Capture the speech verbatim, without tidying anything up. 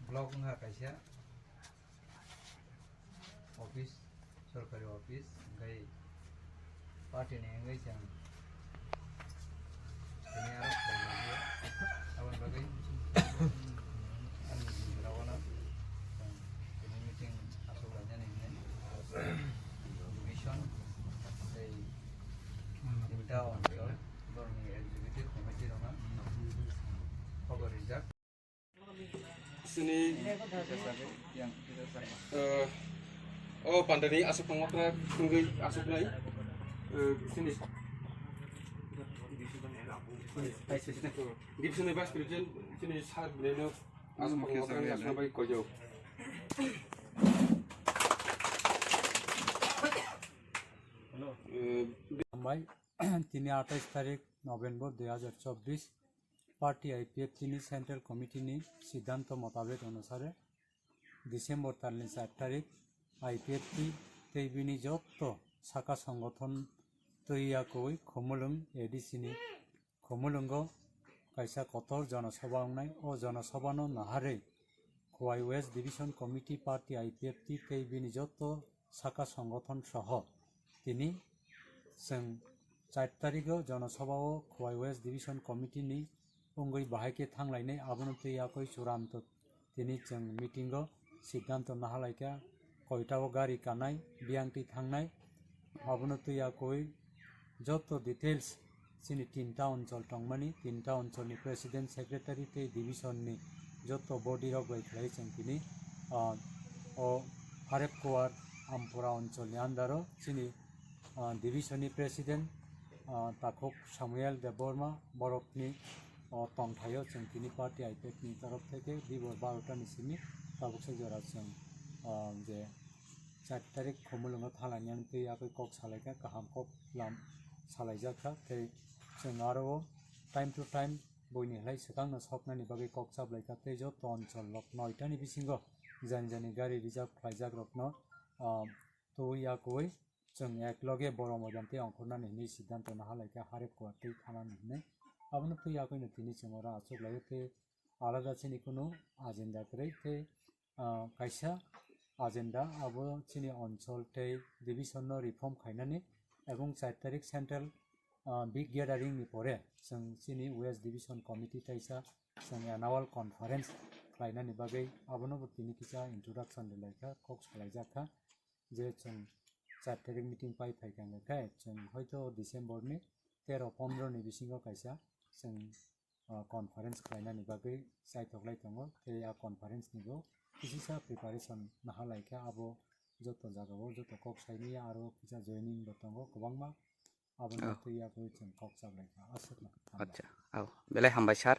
Block wngkha kaisa office, sorkari office, hwnkhe party ni wngwi chwng tini aro khlai laio. Aboni bagwi ani jora o no chwng tini meeting aswk lainani hwnwi division tei tinta onchol borokni executive committee rokno khobor rijak. Sini, eh, o pandani aswk phangma kra tungwi aswk nai. Eh, sini. Division ni vice president, sini sir bwlai no aswk phangma kra aswk bai koyo. Eh, Hambai, tini atais tarik November dui hajar chobbish, party I P F T ni Central Committee ni siddhanto motabek onusare December talni char tarik I P F T tei bini jotto saka songothon twi yakwi Khumulwng A D C ni Khumulwngo kaisa kotor jonosoba wngnai. O jonosobano naharwi Khowai West Division Committee party I P F T tei bini jotto saka songothon soho tini chwng char tarigo jonosobao Khowai West Division Committee ni wngwi bahai khe thanglainai. Abono twi yakwi churamto tini chwng meeting o siddhanto nahalaikha, koita o gari kanai, biyangtwi thangnai, abono twi yakwi joto details chini tinta onchol tongmani, tinta onchol ni president, secretary tei division ni joto body rok bai khlai chwng tini, ah, o Harep Kuwar Ampura onchol ni under o chini ah, division ni president, ah, Takhuk Samuel Debbarma borokni, o tongthaio chwng tini party I P F ni torof theke dibor barota ni simi tabuksa jora chwng, ah, je char tarik Khumulwngo thanglainani twi yakwi kok salaikha, kaham kok lam salaijakha tei chwng aro o time to time buini hai swkangno soknani bagwi kok chaplaikha tei joto onchol lok noitani bisingo jani jani gari reserve khlaijakrokno, ah, twi yakwi chwng ek loge borok moidam tei ongkhornani hinwi siddhanto nahalaikha Harep Kuwar tei thanani hinwi. Abono twi yakwi no tini chwng oro achuk laio tei alada chini kunu agenda kwrwi tei, ah, kaisa agenda abo chini onchol tei division no reform khainani ebong char tarik central, ah, big gathering ni pore chwng chini West Division Committee taisa chwng annual conference khlainani bagwi abono bo tini kisa introduction rwlaikha, kok salaijakha. Je chwng char tarik meeting pai phaikha hwnkhe chwng hoito December ni tero pondro ni bisingo kaisa chwng, ah, conference khlainani bagwi chaithoklai tongo tei a conference ni bo kisisa preparation nahalaikha abo joto jagao joto kok saimanya aro kisa joining bo tongo kwbangma aboni twi yakwi chwng kok chaplaikha aswkno. Acha, au, belai hambai sir.